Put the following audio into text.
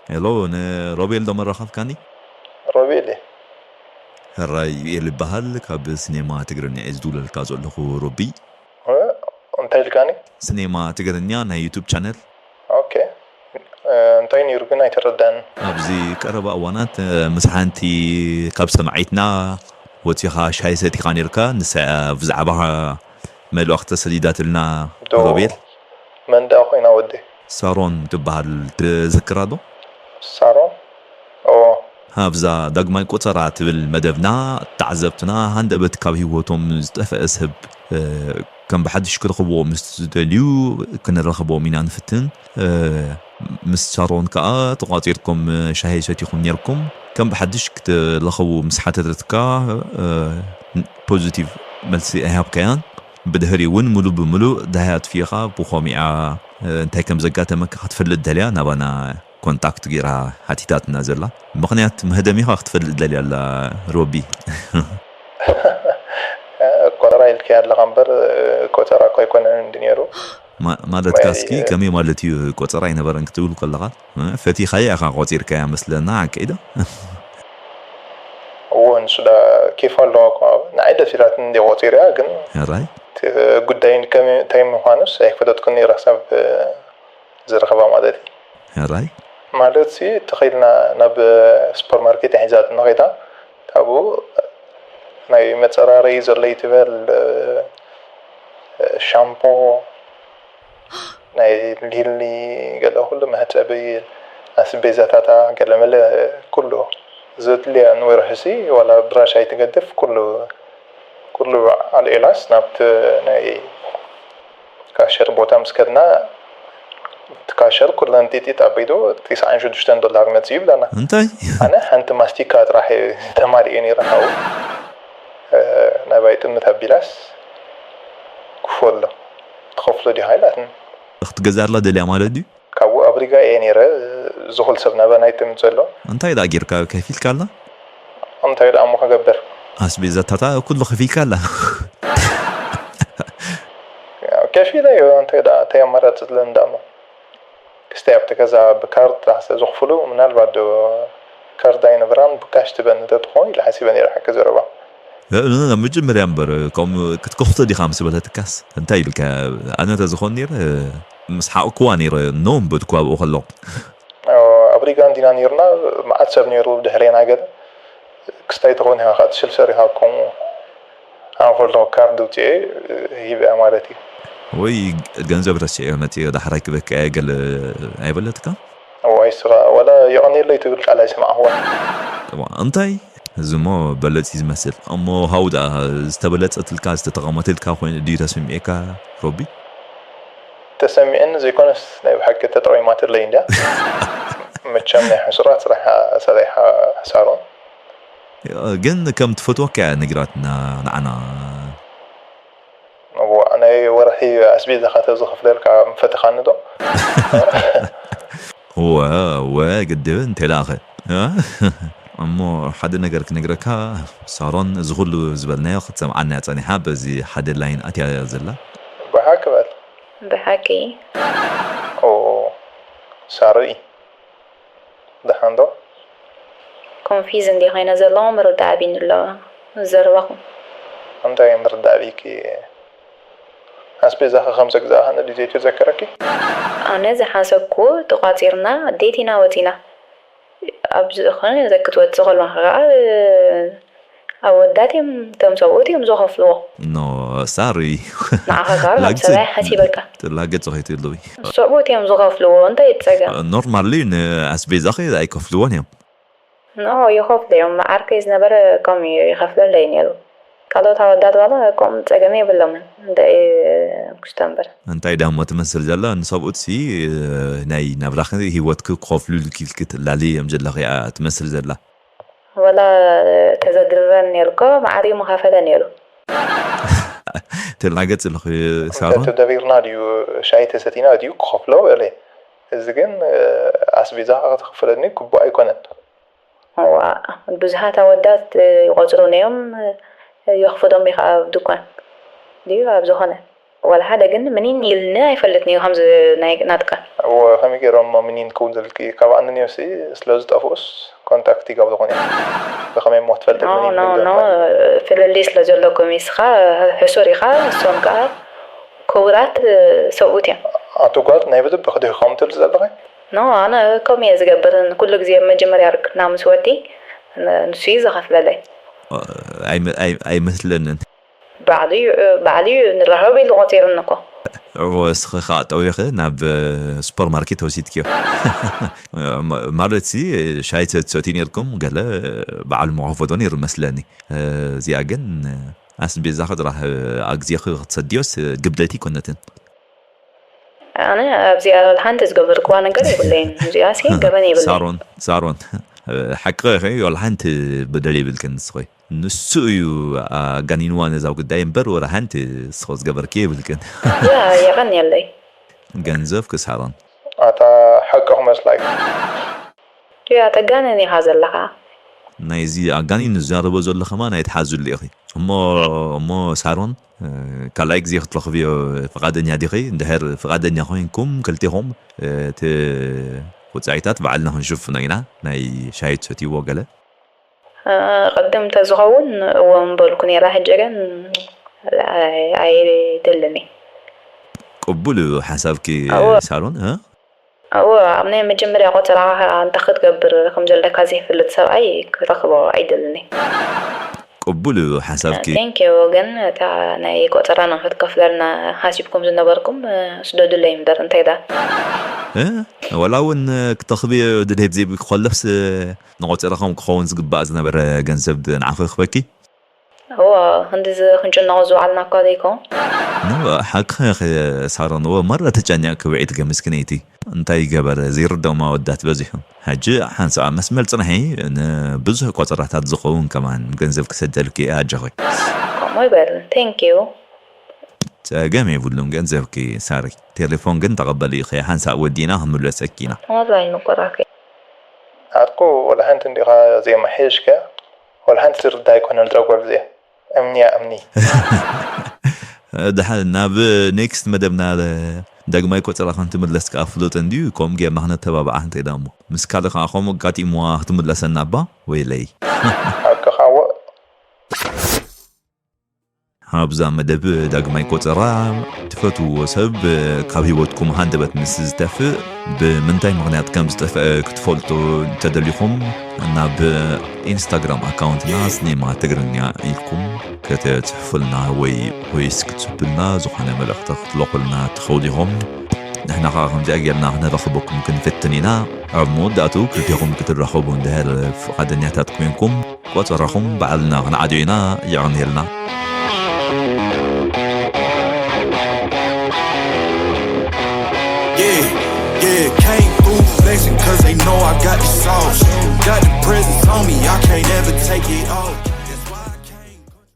ሄሎ፣ ንሮቤል ዶ መራኸብካኒ? ሮቤል እየ። ሕራይ፣ ዩኤል ይበሃል። ካብ ሲኔማ ትግርኛ እየ ዝድውለልካ ዘለኹ ሮቢ። እ? እንታይ ኢልካኒ? ሲኔማ ትግርኛ ናይ ዩቱብ ቻነል። ኦኬ። እ፣ እንታይ ነይሩ ግን ኣይተረዳን። ኣብዚ ቀረባ እዋናት፣ እ፣ ምስ ሓንቲ ካብ ሰማዒትና ወፂኻ ሻሂ ሰቲኻ ነይርካ። ንሳ እያ ብዛዕባ መልእኽቲ ሰዲዳትልና። ዶ- ሮቤል፣ መን ደኣ ኮይና ወዲ? ሳሮን ትበሃል ትዝክራ ዶ? ሳሮን? ኦ፣ ኣብዛ ዳግማይ ቆጸራ ትብል መደብና፣ ተዓዘብትና ሃንደበት ካብ ህይወቶም ዝጠፍአ ሰብ፣ እ፣ ከም ብሓድሽ ክረኽብዎ ምስ ዝደልዩ ክንረኽቦም ኢና ንፍትን። እ፣ ምስ ሳሮን ከኣ ተቋጺርኩም ሻሂ ሰቲኹም ነይርኩም። ከም ብሓድሽ ክትለኸቡ ምስ ሓተተትካ፣ እ፣ ፖዚቲቭ መልሲ ኣይሃብካያን። ብድሕሪ እውን ምሉእ ብምሉእ ዳህያ ኣጥፊእኻ ብኸሚኣ፣ እ፣ እንታይ ከም ዘጋጠመካ ክትፈልጥ ደልያ ናባና ኮንታክት ገይራ ሓቲታትና ዘላ። ምኽንያት መህደሚኻ ክትፈልጥ ደልያ ኣላ ሮቢ። ቆጸራ ኢልካያ ኣለኻ እምበር፣ ቆጸራ እኮ ኣይኮነን እንዲ ነይሩ። ማ-፣ ማለትካ እስኪ ከመይ ማለት እዩ ቆጸራ ኣይነበረን ክትብል ከለኻ? እ፣ ፈቲኻያ ኢኻ ቆጺርካያ መስለና፣ ሓቀይ ዶ? እዎ፣ ንሱ ዳ ኬፍ ኣለዋ እኮ። ንዓይ ደስ ኢላትኒ እንዲ ቆጺረያ፣ ግን ሕራይ። እቲ ጉዳይ ከመይ፣ እንታይ ምዃኑስ ኣይፈለጥኩን ነይረ ክሳብ ዝረኸባ ማለት እዩ። ሕራይ። ማለት ሲ ተኸይልና ናብ ሱፐርማርኬት ሒዛትና ኸይዳ፣ ካብኡ ናይ መፀራረዪ ዘሎ ይትበል፣ ሻምፖ፣ ናይ ሊሊ፣ ገለ ኩሉ መሕፀቢ፣ ኣስቤዛታታ፣ ገለመለ ኩሉ ዘድልያ ንወርሒ ሲ ዋላ ብራሽ ኣይትገድፍ፣ ኩሉ፣ ኩሉ ኣልዒላስ ናብቲ ናይ ካሸር ቦታ ምስ ከድና፣ እቲ ካሸር ኩለን ጢጢጥ ኣቢሉ ቲስዓን ሽዱሽተን ዶላር መፂኡ ይብለና። እንታይ? ኣነ ሓንቲ ማስቲካ ጥራሕ እየ ተማሊኤ ነይረ ካብኡ። እ፣ ናባይ ጥምት ኣቢላስ ክፈሎ። ትኸፍሎ ዲኻ ኢላትኒ። ክትገዝኣላ ደልያ ማለት ድዩ? ካብኡ ኣብሪጋ እየ ነይረ። ዝኹል ሰብ ናባና ይጥምት ዘሎ። እንታይ ደኣ ጌርካ ከፊልካላ? እንታይ ደኣ እሞ ክገብር? ኣስቤዛታታ ኩሉ ከፊልካላ? ከፊለ እዮ። እንታይ ደኣ፣ እንታይ ኣማራፂ ኣለኒ ደኣ እሞ? ክስታይ ኣብቲ ገዛ ብካርድ ጥራሕ ስለ ዘኽፍሉ፣ ምናልባት ዶ ካርድ ኣይነበራን፣ ብካሽ ትበኒ ዶ ትኸውን ኢለ ሓሲበ ነይረ፣ ሓቂ ዘረባ። እ፣ እ፣ መጀመርያ እምበር፣ ከምኡ ክትከፍቶ ዲኻ ምስ በለትካስ? እንታይ ኢልካ? ኣነ ተዝኾን ነይረ፣ ምስ ሓቕኩዋ ነይረ፣ ኖ ምበልኩ ኣብኡ ከለኹ። ኣብ ሪጋ እንዲና ነይርና፣ መዓት ሰብ ነይሩ ብድሕሬና ገለ። ክስታይ ትኾን ኢኻ፣ ከዓ ትሽል ሰሪኻ ከምኡ። ኣነ ከሎ ካርድ ውፅኤ ሂበያ ማለት እዩ። ወይ ገንዘብ ረሲዐ መፅእ ዳሕራይ ክበክዐ ገለ ኣይበለትካ? እዋይ፣ ስኻ ወላ የቐንየለይ ትብል ቃል ኣይሰማዕኹዋ። እዋ፣ እንታይ? እዚ እሞ በለፂ ዝመስል። እሞ ሃው ደኣ ዝተበለፀትልካ፣ ዝተጠቐመትልካ ኮይኑ ድዩ ተሰሚዕካ ሮቢ? ተሰሚዕኒ ዘይኮነስ ናይ ብሓቂ ተጠቒማትለይ እንድያ። መቸም ናይ ሕሱራት ስራሕ ሰሪሓ ሳሮን። ግን ከም ትፈትወካ እያ ነግራትና ንዓና። እዋ፣ ናይ ወርሒ ኣስቤዛኻ ተዝኸፍለልካ ምፈተኻኒ ዶ? እወ፣ እወ፣ ግድብ እንተ ደኣኸ። እ? እሞ ሓደ ነገር ክነግረካ ሳሮን፣ እዚ ኩሉ ዝበልናዮ ክትሰምዓና እያ ጸኒሓ፣ በዚ ሓደ ላይን ኣትያ እያ ዘላ። ብሓቂ በል። ብሓቂ ኦ፣ ሳሮይ፣ ደሓን ዶ? ኮንፊዝ እንዲ ኮይነ ዘለኹ ምርዳእ ኣቢኒ ኣሎ ዘረባኹም። እንታይ ምርዳእ ኣቢኪ? ኣስቤዛኺ ከም ዘግዛእኽኒ ድዩ ዘይተዘከረኪ? ኣነ ዝሓሰብኩ ተቋጺርና ዴት ኢና ወጺና። ኣብዚ እኽን ዘክትወጽእ ከሎ ከዓ ኣወዳት እዮም፣ እቶም ሰብኡት እዮም ዝኸፍልዎ። ኖ፣ ሳሪ። ንዓኻ ከዓ ከም ላግጺ- ሰብኣይ ሓሲበልካ። ትላገጽ ኸይትብልዊ። ሰብኡት እዮም ዝኸፍልዎ፣ እንታይ እዩ ጸገም? ኖርማሊ ንኣስቤዛኺ ኣይከፍልዎን እዮም። ኖ፣ ይኸፍሉ እዮም። ዓርከይ ዝነበረ ከምኡ እዩ፣ ይኸፍለለይ ነይሩ። ካልኦት ኣወዳት ዋላ ከምኡ ጸገም የብሎምን። እንደ ኩስቶ እምበር። እንታይ ዳሞ ትመስል ዘላ ንሰብኡትሲ፣ ናይ ናብራኺ ህይወትኪ ክኸፍሉልኪ ኢልኪ ትላሊ እዮም ዘለኺ እያ ትመስል ዘላ። ወላ ተዘድርረን ነይሩ እኮ፣ ማዕሪኡ ምኸፈለ ነይሩ። ትላገጽ ኣለኺ እንተ ሳሮን። ተደሪርና ድዩ ሻሂ ተሰቲና ድዩ ክኸፍሎ በለ። እዚ ግን ኣስቤዛ ክትኽፍለኒ ግቡእ ኣይኮነን። እዋ፣ ብዙሓት ኣወዳት ይቆጽሩን እዮም፣ የኽፍሎም እዩ ከዓ ኣብ ድኳን ድዩ ኣብ ዝኾነ። ዋላ ሓደ ግን ምኒን ኢልኒ ኣይፈልጥን እዩ ከምዚ ናይ ናትካ። እወ፣ ከመይ ገይሮም እሞ ምኒን ክውን ዝብልኪ? ካብ ኣንንዮሲ ስለ ዝጠፍኡስ ኮንታክት ይገብሩ ኾን እዮም። ብኸመይ እሞ ትፈልጥ ኖ ምኒን ኖ ኖ። ፍልልይ ስለ ዘለኩም፣ ንስኻ ሕሱር ኢኻ፣ እሶም ከኣ ክቡራት ሰብኡት እዮም። ኣቲ ጓል ናይ ብልቢ ክድህኮም ትብል ዘለኺ? ኖ፣ ኣነ ከምኡ እየ ዝገብር። ኩሉ ግዜ መጀመርያ ርክና ምስ ወዲ ን-፣ ንሱ እዩ ዝኸፍለለይ። ኣይመስለንን። ባዕሉ እዩ፣ ባዕሉ እዩ ንራኸብ ኢሉ ቆጺሩኒ እኮ። እዎ፣ እስኺ ኸዓ ጠዊኺ ናብ ሱፐርማርኬት ወሲድክዮ። ማለትሲ ሻይ ትሰትዩ ነይርኩም፣ ገለ በዓል መኸፈቶ ነይሩ መስለኒ። እዚኣ ግን ኣስቤዛኺ ጥራሕ ኣግዜኺ ክትሰድዮስ ግብለቲ ኣይኮነትን። ኣነ ኣብዚኣ ሓንቲ ዝገበርክዋ ነገር የብለይን። እዚኣሲ ገበን የብለይን። ሳሮን፣ ሳሮን፣ ሓቂ ኢኺ፣ ወላ ሓንቲ በደል የብልክን ንስኺ። ንሱ እዩ ኣጋኒንዋ ነዛ ጉዳይ እምበር፣ ወላ ሓንቲ ንስኺ ዝገበርክዮ የብልክን። ያ፣ የቐንየለይ። ገንዘብ ክሳሮን። ኣታ ሓቂ ክመስላ እዩ። ያ፣ ተጋንኒ ኢኻ ዘለኻ። ናይዚ ኣጋኒኑ ዝዛረቦ ዘሎ ከማን ኣይትሓዝሉ ኢኺ። እሞ፣ እሞ ሳሮን፣ እ፣ ካልኣይ ግዜ ክትረኽብዮ ፍቓደኛ ዲኺ? እንድሕር ፍቓደኛ ኮይንኩም ክልቴኹም፣ እ፣ እቲ ውጻኢታት ባዕልና ክንሽፍኖ ኢና። ናይ ሻሂ ትሰትይዎ ገለ? እ፣ ቅድም ተዝኸውን እወ ምበልኩ ነይራ፣ ሕጂ ግን ኣይ-፣ ኣይደልን እዩ። ቅቡል እዩ ሓሳብኪ ኣዎ። ሳሮን፣ እ? እወ፣ ኣብ ናይ መጀመርያ ቆጸራኻ እንታ ክትገብር ከም ዘለካ ዘይፈልጥ ሰብኣይ ክረኽቦ ኣይደልን እየ። ቅቡል እዩ ሓሳብኪ። ቴንክ ዩ፣ ግን እታ ናይ ቆጸራና ክትከፍለልና ሓሲብኩም ዝነበርኩም፣ ስደዱለይ እምበር፣ እንታይ ደኣ? እ? ወላ እውን ክተኽብዮ ድሌት ዘይብልኪ ከለፍስ፣ ንቆጸራኹም ክኸውን ዝግባእ ዝነበረ ገንዘብ ንዓኺ ክበኪ? እወ፣ ክንድዚ ክንጭነቑ ዝወዓልና እኳ ዘይኮን። እወ፣ ሓቅኺ ኢኺ ሳሮን፣ እወ፣ ማራ ተጨኒቕኪ ውዒልኪ ምስክነይቲ። እንታይ ይገበር፣ ዘይርድኦም ኣወዳት በዚሑ። ሕጂ ሓንሳእ መስመር ጽንሒ፣ ንብዙሕ ቆጸራታት ዝኸውን ከማን ገንዘብ ክሰደልኪ እየ፣ ኣጆኺ። ከምኡ ይበል፣ ቴንክ ዩ። ጸገም የብሉን ገንዘብኪ ሳሪ። ቴሌፎን ግን ተቐበሊ ኢኺ፣ ሓንሳእ ወዲእና ክንምለሰኪ ኢና። ተቐበል ምቁራተይ። ኣትኩ ወላ ሓንቲ እንዲኻ ዜማ ሒዝካ፣ ወላ ሓንቲ ዝርዳ ኣይኮነን እዛ ጓል እዚኣ። እምኒ እያ እምኒ። ድሓን ናብ ኔክስት መደብና ዳግማይ ቆጸራ ከም ትምለስ ከኣ ፍሉጥ እንድዩ፣ ከምኡ ጌርና ክነተባብዓ እንተ ኢላ እሞ። ምስ ካልእ ከኣ ከምኡ ኣጋጢምዋ ክትምለሰና እባ፣ ወይለይ። ሓቅኻ እዎ። ኣብዛ መደብ ዳግማይ ቆጸራ፣ ትፈትውዎ ሰብ ካብ ህይወትኩም ሃንደበት ምስ ዝጠፍእ፣ ብምንታይ ምኽንያት ከም ዝጠፍአ ክትፈልጡ እንተደሊኹም፣ ናብ ኢንስታግራም ኣካውንትና ስኔማ ትግርኛ ኢልኩም ክትጽሕፉልና ወይ ቮይስ ክትስዱልና፣ ዝኾነ መልእኽቲ ክትልእኹልና ትኽእሉ ኢኹም። ንሕና ኸኣ ከምዚኣ ጌርና ክንረኽበኩም ክንፍትን ኢና። ኣብ መወዳእትኡ ክልቴኹም ክትራኸቡ እንድሕር ፍቓደኛታት ኮይንኩም፣ ቆጸራኹም ባዕልና ክንዓድዮ ኢና። የቐንየልና። Yeah, yeah, came through flexing 'cause they know I got the sauce. Got the presents on me, I can't ever take it off.